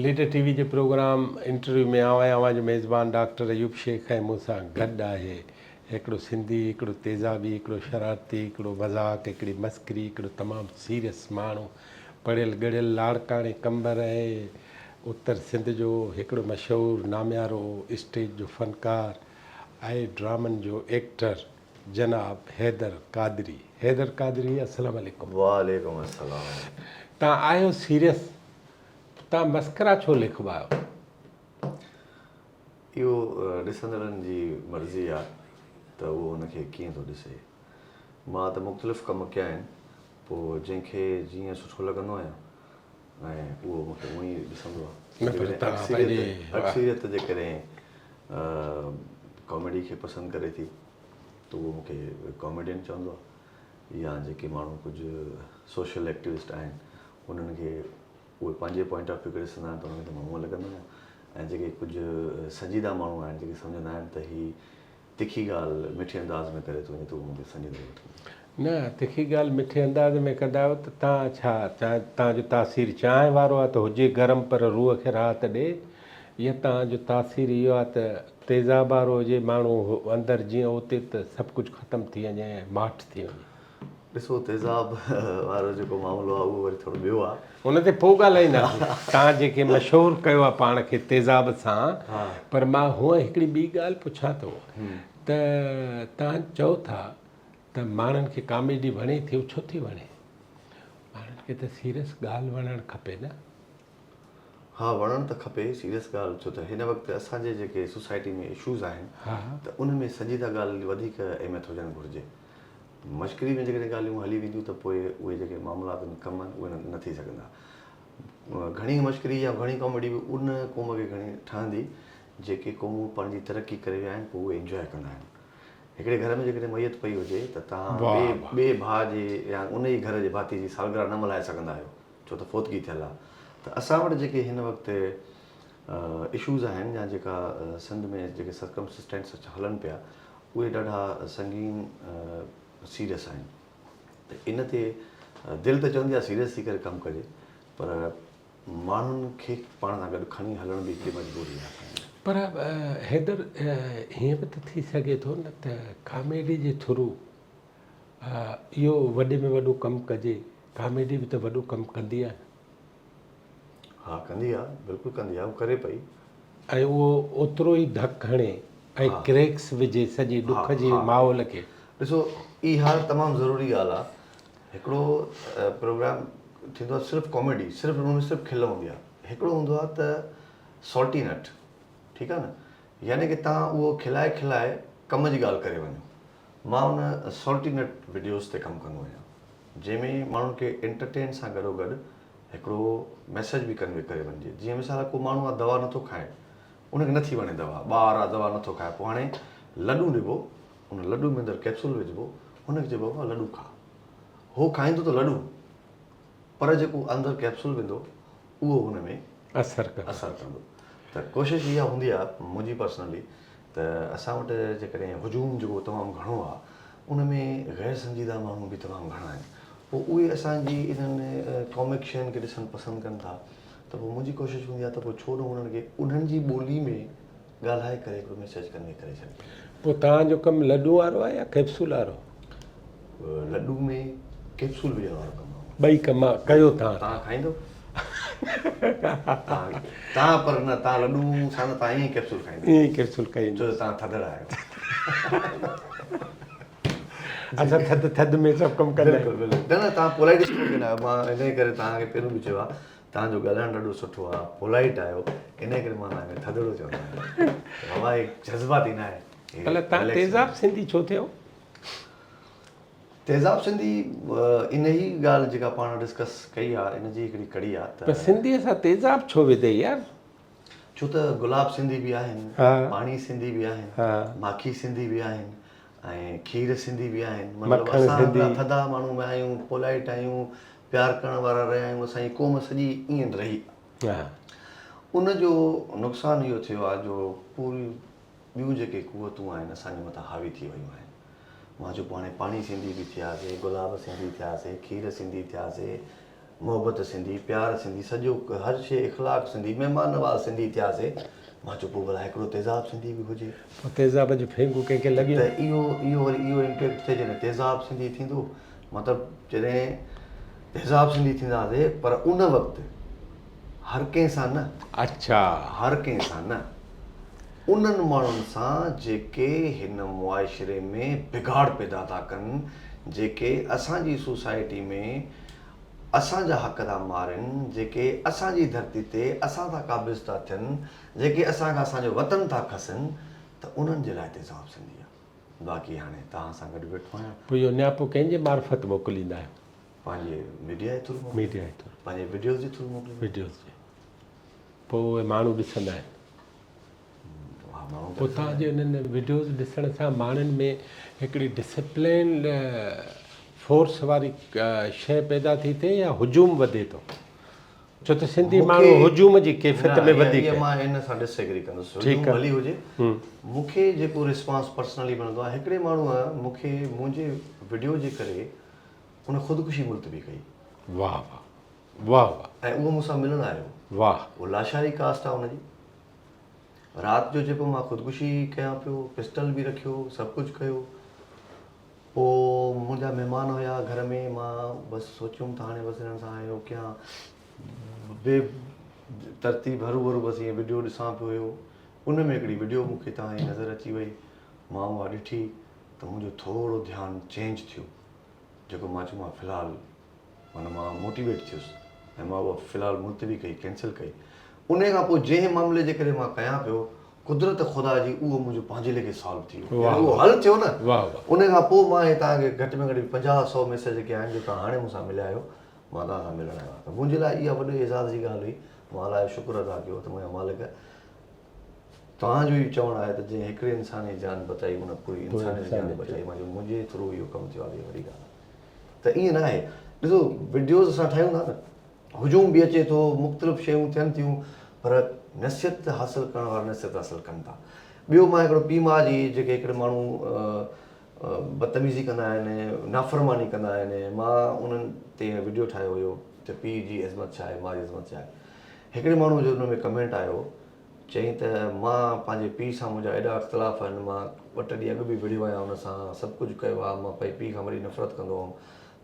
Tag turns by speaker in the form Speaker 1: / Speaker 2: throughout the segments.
Speaker 1: Leader ٽي V جي programme interview ۾ آئون آهيان اوهان جو ميزبان ڊاڪٽر ايوب شيخ ۽ مون سان گڏ آهي هڪڙو سنڌي، هڪڙو تيزابي، هڪڙو شرارتي، هڪڙو مذاق، هڪڙي مسخري، هڪڙو تمام سيريس ماڻهو، پڙهيل ڳڙهيل لاڙڪاڻي قمبر ۽ اتر سنڌ جو هڪڙو مشهور ناميارو اسٽيج جو فنڪار ۽ ڊرامن جو ايڪٽر جناب حيدر قادري. حيدر قادري السلام عليڪم.
Speaker 2: وعليڪم السلام.
Speaker 1: تان آهيو سيريس تان مسخرا ڇو لکبا آهيو.
Speaker 2: اهو ڏسندڙن جي مرضي آ ته اهو ان کي ڪيئن ٿو ڏسي. مان ته مختلف ڪم ڪيا آهن پوء جنهن کي جيئن سٺو لڳندو آهيان ۽ اهو مون کي اونئين ئي ڏسندو آ.
Speaker 1: نه پر تان پنهنجي
Speaker 2: اڪثريت جيڪڏهن ڪاميڊي کي پسند ڪري ٿي ته اهو مون کي ڪاميڊين چوندو آهي يا جيڪي ماڻهو ڪجهه سوشل ايڪٽيوسٽ آهن انهن کي اهي پنهنجي پوائنٽ آف ويو کي ڏسندا آهن ته انهن کي ته مان هونء لڳندو آهيان ۽ جيڪي ڪجهه سنجيده ماڻهو آهن جيڪي سمجهندا آهن ته هي تکي ڳالهه مٺي انداز ۾ ڪري ٿو وڃي ته اهو مون کي سنجيده ئي وٺندا آهن.
Speaker 1: نه تکي ڳالهه مٺي انداز ۾ ڪندا آهيو ته تان ڇا تان جو تاثير چانهه وارو آهي ته هجي گرم پر روح کي راحت ڏي يا تان جو تاثير اهو آهي ته تيزاب وارو هجي ماڻهو اندر جيئن اوتي ته سڀ ڪجهه ختم ٿي وڃي ۽ ماٺ ٿي وڃي.
Speaker 2: ڏسو تيزاب وارو جيڪو معاملو آهي اهو وري ٿورو ٻيو آهي.
Speaker 1: ان تي پوء ڳالهائينداسين. توهان جيڪي مشهور ڪيو آهي پاڻ کي تيزاب سان پر مان هونء هڪڙي ٻي ڳالهه پڇان ٿو ته توهان چئو ٿا ته ماڻهن کي ڪاميڊي وڻي ٿي ڇو ٿي وڻي؟ ماڻهن کي ته سيريس ڳالهه وڻڻ کپي نه.
Speaker 2: ها وڻڻ ته کپي سيريس ڳالهه ڇو ته هن وقت اسان جي جيڪي سوسائٽي ۾ اشوز آهن ته ان ۾ سنجيده ڳالهه وڌيڪ اهميت هجڻ گهرجي مشڪري ۾ جيڪڏهن ڳالهيون هلي وينديون ته پوء اهي جيڪي معاملات آهن ڪم آهن اهي نه ٿي سگهندا گهڻي مشڪري يا گهڻي ڪاميڊي به ان قوم کي گهڻي ٺهندي جيڪي قومون پنهنجي ترقي ڪري ويا آهن پوء اهي انجواء ڪندا آهن هڪڙي گهر ۾ جيڪڏهن ميت پئي هجي ته توهان ٻئي ٻئي ڀاء جي يا ان ئي گهر جي ڀاتي جي سالگرهه نه ملهائي سگهندا آهيو ڇو ته فوتگي ٿيل آهي ته اسان وٽ جيڪي هن وقت اشوز آهن يا جيڪا سنڌ ۾ جيڪي سرڪمسٽنس هلن پيا اهي ڏاڍا سنگين سيريس آهن ته ان تي دل ته چوندي آهي سيريس ٿي ڪري ڪم ڪجي پر ماڻهن کي پاڻ سان گڏ کڻي هلڻ به هڪڙي مجبوري آهي اسان جي.
Speaker 1: پر حيدر هيئن به ته ٿي سگهي ٿو نه ته ڪاميڊي جي ٿرو اهو وڏي ۾ وڏو ڪم ڪجي، ڪاميڊي به ته وڏو ڪم ڪندي آهي نه.
Speaker 2: ها ڪندي آهي، بلڪل ڪندي آهي، هو ڪري پئي.
Speaker 1: ۽ اهو اوترو ئي ڌڪ هڻي ۽ ڪريڪس وجهي سڄي ڏک جي ماحول کي.
Speaker 2: ڏسو اها تمام ضروري ڳالهه آهي، هڪڙو پروگرام ٿيندو آهي صرف ڪاميڊي، صرف ان ۾ صرف کل هوندي آهي، هڪڙو هوندو آهي ته سالٽي نٽ، ٺيڪ آهي نه، يعني ڪي توهان اهو کلائي کلائي ڪم جي ڳالهه ڪري وڃو. مان ان سالٽي نٽ وڊيوز تي ڪم ڪندو آهيان جنهن ۾ ماڻهن کي انٽرٽين سان گڏو گڏ هڪڙو ميسيج به ڪنوي ڪري وڃجي جيئن مثال ڪو ماڻهو آ دوا نٿو کائي ان کي نٿي وڻي دوا ٻار آ دوا نٿو کائي پوء هاڻي لڏون ڏبو ان لڏو ۾ اندر ڪيپسول وجهبو هن کي چئبو بابا لڏون کا هو کائيندو ته لڏون پر جيڪو اندر ڪيپسول ويندو اهو هن ۾
Speaker 1: اثر ڪندو
Speaker 2: اثر ڪندو ته ڪوشش اها هوندي آ منهنجي پرسنلي ته اسان وٽ جيڪڏهن هجوم جيڪو تمام گهڻو آ ان ۾ غير سنجيده ماڻهو به تمام گهڻا آهن پوء اهي اسان جي انهن ڪامڪ شين کي ڏسڻ پسند ڪن ٿا ته پوء منهنجي ڪوشش هوندي آ ته پوء ڇو نه انهن کي انهن جي ٻولي ۾ ڳالهائي ڪري هڪڙو ميسيج ڪنوي ڪري ڇڏجي.
Speaker 1: پوء توهان جو ڪم لڏون وارو آهي يا ڪيپسول وارو؟
Speaker 2: لڏون ۾ ڪيپسول وجهڻ وارو ڪم آهي.
Speaker 1: ٻئي ڪم ڪيو ٿا.
Speaker 2: توهان کائيندو؟ توهان پر نه توهان لڏون سان نه توهان ائين ئي ڪيپسول کائيندو.
Speaker 1: ائين ئي ڪيپسول کائيندو.
Speaker 2: ڇو ته توهان ٿڌڙا آهيو.
Speaker 1: اسان ٿڌ ٿڌ ۾ سڀ ڪم ڪندا آهيون.
Speaker 2: بلڪل بلڪل نه نه توهان پولائيٽ اسپوڪن آهيو مان انهي ڪري توهان کي پهريون به چيو آهي توهان جو ڳالهائڻ ڏاڍو سٺو آ پولائيٽ آهيو انهي ڪري مان توهان کي ٿڌڙو چوندو آهيان بابا هي جذباتي نه آهي.
Speaker 1: ڀلا توهان تيزاب سنڌي ڇو ٿيو؟
Speaker 2: تيزاب سنڌي انهي ڳالهه جيڪا پاڻ ڊسڪس ڪئي آ ان جي هڪڙي ڪڙي آ ته.
Speaker 1: پر سنڌي سان تيزاب ڇو وڌئي يار؟
Speaker 2: ڇو ته گلاب سنڌي به آهن، پاڻي سنڌي به آهن، ماکي سنڌي به آهن ۽ کير سنڌي به آهن مطلب اسان هڪڙا ٿڌا ماڻهو به آهيون پولائيٽ آهيون پيار ڪرڻ وارا رهيا آهيون اسان جي قوم سڄي ائين رهي آهي ان جو نقصان اهو ٿيو آهي جو پوري ٻيون جيڪي قوتون آهن اسان جي مٿان حاوي ٿي ويون آهن مان چيو پوء هاڻي پاڻي سنڌي به ٿياسي گلاب سنڌي ٿياسي کير سنڌي ٿياسي محبت سنڌي، پيار سنڌي، سڄو هر شيء اخلاق سنڌي، مهمان نواز سنڌي ٿياسي، مان چيو پوء ڀلا هڪڙو تيزاب سنڌي به هجي.
Speaker 1: پوء تيزاب جون ڦينگون ڪنهن کي لڳيون؟
Speaker 2: ته اهو اهو وري اهو امپيڪٽ ٿئي جڏهن تيزاب سنڌي ٿيندو، مطلب جڏهن تيزاب سنڌي ٿينداسي پر ان وقت هر ڪنهن سان نه.
Speaker 1: اڇا.
Speaker 2: هر ڪنهن سان نه، انهن ماڻهن سان جيڪي هن معاشري ۾ بگاڙ پيدا ٿا ڪن، جيڪي اسان جي سوسائٽي ۾ اسان جا حق ٿا مارين، جيڪي اسان جي ڌرتي تي اسان سان قابض ٿا ٿين، جيڪي اسان کان اسان جو وطن ٿا کسن ته انهن جي لاء تيزاب سنڌي آ. باقي هاڻي توهان سان گڏ ويٺو آهيان.
Speaker 1: پوء اهو نياپو ڪنهن جي معرفت موڪليندا آهيو؟
Speaker 2: پنهنجي ميڊيا جي ٿرو موڪليندا.
Speaker 1: ميڊيا جي ٿرو.
Speaker 2: پنهنجي وڊيوز جي ٿرو موڪليندا.
Speaker 1: وڊيوز جي. پوء اهي ماڻهو ڏسندا آهن.
Speaker 2: ها ماڻهو ته
Speaker 1: پوء
Speaker 2: ڏسندا
Speaker 1: توهان
Speaker 2: آهن.
Speaker 1: جي انهن وڊيوز ڏسڻ سان ماڻهن ۾ هڪڙي ڊسپلينڊ فورس واري شيء پيدا ٿي ٿئي يا هجوم وڌي ٿو؟ ڇو ته سنڌي
Speaker 2: مون کي
Speaker 1: ماڻهو هجوم جي
Speaker 2: نه
Speaker 1: ڪيفيت ۾
Speaker 2: ائين
Speaker 1: وڌيڪ
Speaker 2: ائين مان ان سان ڊس ايگري ڪندس.
Speaker 1: ٺيڪ
Speaker 2: هجوم
Speaker 1: آ.
Speaker 2: ڀلي هجي مون کي جيڪو رسپانس پرسنلي ملندو آهي هڪڙي ماڻهوء مون کي منهنجي وڊيو جي ڪري ان خودڪشي ملتوي ڪئي.
Speaker 1: واهه واهه واهه واهه.
Speaker 2: ۽ اهو مون سان ملڻ آيو.
Speaker 1: واهه.
Speaker 2: اهو لاشاري ڪاسٽ آ ان جي. رات جو جيڪو مان خودڪشي ڪيان پيو، پسٽل به رکيو، سڀ ڪجهه ڪيو. پوء منهنجا مهمان هيا گهر ۾، مان بس سوچيم ته هاڻي بس هنن سان اهو ڪيان. بي ترتيب هروڀرو بس ائين وڊيو ڏسان پيو هيو. ان ۾ هڪڙي وڊيو مون کي توهان جي نظر اچي وئي. مان اها ڏٺي ته منهنجو ٿورو ڌيان چينج ٿيو. جيڪو مان چيو مان في الحال معنيٰ مان موٽيويٽ ٿيس ۽ مان اها في الحال ملتوي ڪئي ڪينسل ڪئي انهي کان پوء جنهن معاملي جي ڪري مان ڪيان پيو قدرت خدا جي اهو منهنجو پنهنجي ليکي سالو ٿي ويو يعني اهو حل ٿيو نه انهي کان پوء مان هي توهان کي گهٽ ۾ گهٽ 50 سو ميسيج جيڪي آهن جو توهان هاڻي مون سان مليا آهيو مان توهان سان ملڻ آيو آهيان ته منهنجي لاء اها وڏي اعزاز جي ڳالهه هئي مان الله جو شڪر ادا ڪيو ته منهنجا مالڪ توهان جو ئي چوڻ آهي ته جنهن هڪڙي انسان جي جان بچائي ان پوري انسانيت جي جان بچائي مان چيو منهنجي ٿرو اهو ڪم ٿيو آهي اها وڏي ڳالهه آهي ته ائين نه آهي ڏسو وڊيوز اسان ٺاهيون ٿا نه هجوم به اچي ٿو مختلف شيون ٿين ٿيون پر نصيحت حاصل ڪرڻ وارا نصيحت حاصل ڪن ٿا ٻيو مان هڪڙو پيء ماء جي جيڪي هڪڙي ماڻهو بدتميزي ڪندا آهن نافرماني ڪندا آهن مان انهن تي وڊيو ٺاهيو هيو ته پيء جي عظمت ڇا آهي ماء جي عظمت ڇا آهي هڪڙي ماڻهو جو ان ۾ ڪمينٽ آيو چيائين ته مان پنهنجي پيء سان منهنجا ايڏا اختلاف آهن، مان ٻه ٽي ڏينهن اڳ به وڙهيو آهيان ان سان، سڀ ڪجهه ڪيو آهي، مان پنهنجي پيء کان وڏي نفرت ڪندو هئم،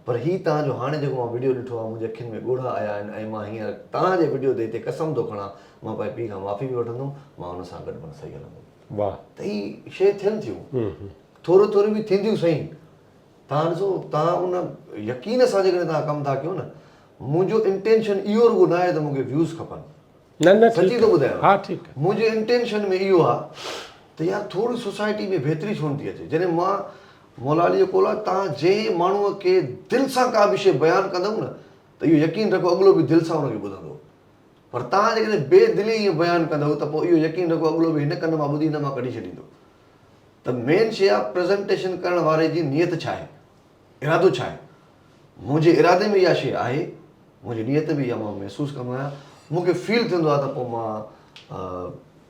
Speaker 2: پر هي توهان جو هاڻي جيڪو مان وڊيو ڏٺو آهي منهنجي اکين ۾ ڳوڙها آيا آهن ۽ مان هينئر توهان جي وڊيو تي هتي قسم ٿو کڻان مان پنهنجي پيء کان معافي به وٺندم، مان ان سان گڏ معنيٰ صحيح هلندم.
Speaker 1: واهه.
Speaker 2: ته هي شيء ٿين ٿيون، ٿوريون ٿوريون به ٿينديون سهي، توهان ڏسو توهان ان يقين سان جيڪڏهن توهان ڪم ٿا ڪيو نه، منهنجو انٽينشن اهو رڳو ناهي ته مون کي ويوز کپن،
Speaker 1: نه نه
Speaker 2: سچي ٿو ٻڌايان
Speaker 1: ها ٺيڪ
Speaker 2: منهنجي انٽينشن ۾ اهو آ ته يار ٿوري سوسائٽي ۾ بهتري ڇو نٿي اچي جڏهن مان مولا علي جو قول آ تان جنهن ماڻهو کي دل سان ڪا به شي بيان ڪندؤ نه ته اهو يقين رکو اڳلو به دل سان ان کي ٻڌندو پر تان جيڪڏهن بي دلي ائين بيان ڪندؤ ته پوء اهو يقين رکو اڳلو به هن ڪن مان ٻڌي هن مان ڪڍي ڇڏيندو ته مين شي آ پريزنٽيشن ڪرڻ واري جي نيت ڇا آهي ارادو ڇا آهي؟ منهنجي ارادي ۾ اها شيء آهي، منهنجي نيت به اها مان محسوس ڪندو آهيان، مون کي فيل ٿيندو آهي ته پوء مان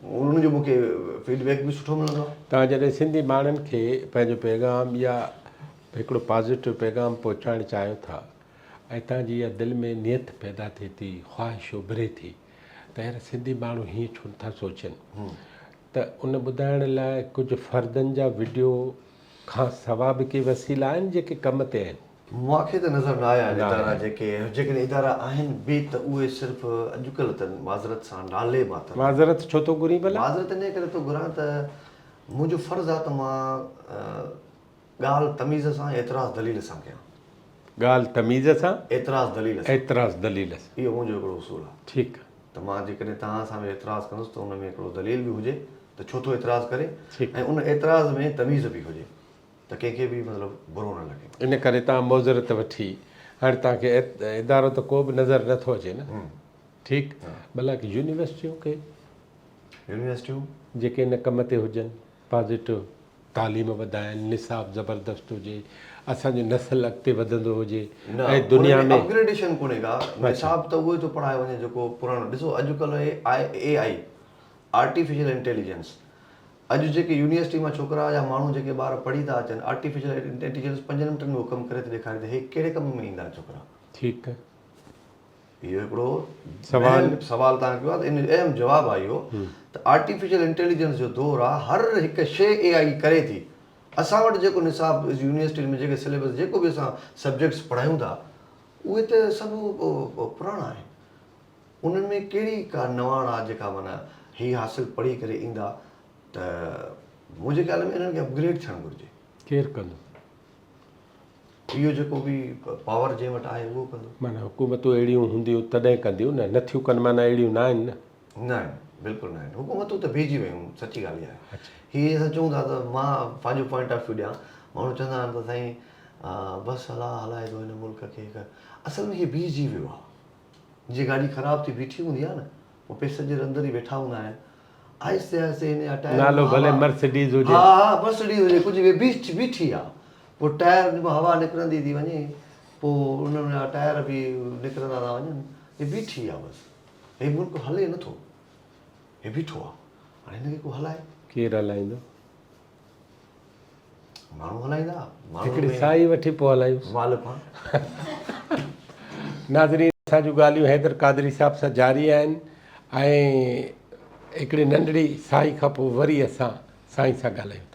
Speaker 2: ان جو مون کي فيڊ بيڪ به سٺو ملندو آهي.
Speaker 1: توهان جڏهن سنڌي ماڻهن کي پنهنجو پيغام يا هڪڙو پازيٽو پيغام پهچائڻ چاهيو ٿا ۽ توهان جي اها دل ۾ نيت پيدا ٿئي ٿي، خواهش اڀري ٿي ته يار سنڌي ماڻهو هيئن ڇو نٿا سوچين ته ان ٻڌائڻ لاء ڪجهه فردن جا وڊيو کان سوا به ڪي وسيلا آهن جيڪي ڪم تي آهن؟
Speaker 2: مون کي ته نظر نه آيا آهن ادارا جيڪي جيڪڏهن ادارا آهن به ته اهي صرف اڄڪلهه ته معذرت سان نالي ماتر آهن.
Speaker 1: معذرت ڇو ٿو گهرين ڀلا؟
Speaker 2: معذرت انهيء ڪري ٿو گهران ته منهنجو فرض آهي ته مان ڳالهه تميز سان اعتراض دليل سان ڪيان.
Speaker 1: ڳالهه تميز سان.
Speaker 2: اعتراض دليل سان.
Speaker 1: اعتراض دليل سان.
Speaker 2: اهو منهنجو هڪڙو اصول آهي.
Speaker 1: ٺيڪ.
Speaker 2: ته مان جيڪڏهن توهان سان به اعتراض ڪندس ته ان ۾ هڪڙو دليل به هجي ته ڇو ٿو اعتراض ڪري ۽ ان اعتراض ۾ تميز به هجي ته ڪنهن کي به مطلب برو نه لڳي.
Speaker 1: ان ڪري توهان معذرت وٺي هاڻي توهان کي ادارو ته ڪو به نظر نه ٿو اچي نه ٺيڪ بلڪ يونيورسٽيون ڪي
Speaker 2: يونيورسٽيون
Speaker 1: جيڪي ان ڪم تي هجن پازيٽو تعليم وڌائن، نصاب زبردست هجي، اسان جو نسل اڳتي وڌندو هجي
Speaker 2: نه
Speaker 1: ۽ دنيا
Speaker 2: ان ۾
Speaker 1: ۾.
Speaker 2: اپگريڊيشن ڪونهي ڪا، نصاب ته اهو ئي ٿو پڙهايو وڃي جيڪو پراڻو، ڏسو اڄڪلهه اي آء، آرٽيفيشل انٽيليجنس، اڄ جيڪي يونيورسٽي مان ڇوڪرا يا ماڻهو جيڪي ٻار پڙهي ٿا اچن، آرٽيفيشل انٽيليجنس پنجن منٽن ۾ اهو ڪم ڪري ٿي ڏيکاري ته هي ڪهڙي ڪم ۾ ايندا ڇوڪرا.
Speaker 1: ٺيڪ.
Speaker 2: اهو هڪڙو سوال سوال توهان ڪيو آهي ته ان جو اهم جواب آهي اهو ته آرٽيفيشل انٽيليجنس جو دور آهي هر هڪ شيء اي آئي ڪري ٿي. اسان وٽ جيڪو نصاب يونيورسٽين ۾ جيڪي سليبس جيڪو به اسان سبجيڪٽس پڙهايون ٿا اهي ته سڀ پراڻا آهن. انهن ۾ ڪهڙي ڪا نواڻ آهي جيڪا معنيٰ هي حاصل پڙهي ڪري ايندا ته منهنجي خيال ۾ انهن کي اپگريڊ ٿيڻ گهرجي.
Speaker 1: ڪير ڪندو؟
Speaker 2: اهو جيڪو به پاور جنهن وٽ آهي اهو ڪندو.
Speaker 1: معنيٰ حڪومتون اهڙيون هونديون تڏهن ڪنديون نه، نٿيون ڪن معنيٰ اهڙيون نه آهن نه.
Speaker 2: نه آهن بلڪل نه آهن حڪومتون ته بيهجي ويون سچي ڳالهه اها آهي. هي اسان چئون ٿا ته مان پنهنجو پوائنٽ آف ويو ڏيان ماڻهو چوندا آهن ته سائين بس الله هلائي ٿو هن ملڪ کي اصل ۾ هي بيهجي ويو آهي جيئن گاڏي خراب ٿي بيٺي هوندي آهي نه پوء پيسنجر اندر ئي ويٺا هوندا آهن آهستي آهستي هن جا ٽائر
Speaker 1: نالو ڀلي مرسڊيز هجي
Speaker 2: ها ها مرسڊيز هجي ڪجهه به بيٺي بيٺي آهي پوء ٽائر مان هوا نڪرندي ٿي وڃي پوء ان جا ٽائر به نڪرندا ٿا وڃن هي بيٺي آهي بس هي ملڪ هلي نٿو هي بيٺو آهي هاڻي هن کي ڪو هلائي.
Speaker 1: ڪير هلائيندو؟
Speaker 2: ماڻهو هلائيندا.
Speaker 1: هڪڙي ساهي وٺي پوء هلايوس.
Speaker 2: مالڪ هان.
Speaker 1: ناظرين اسان جون ڳالهيون حيدر قادري صاحب سان جاري آهن ۽ هڪڙي ننڍڙي ساهي کان پوء وري اسان سائين سان ڳالهايون ٿا.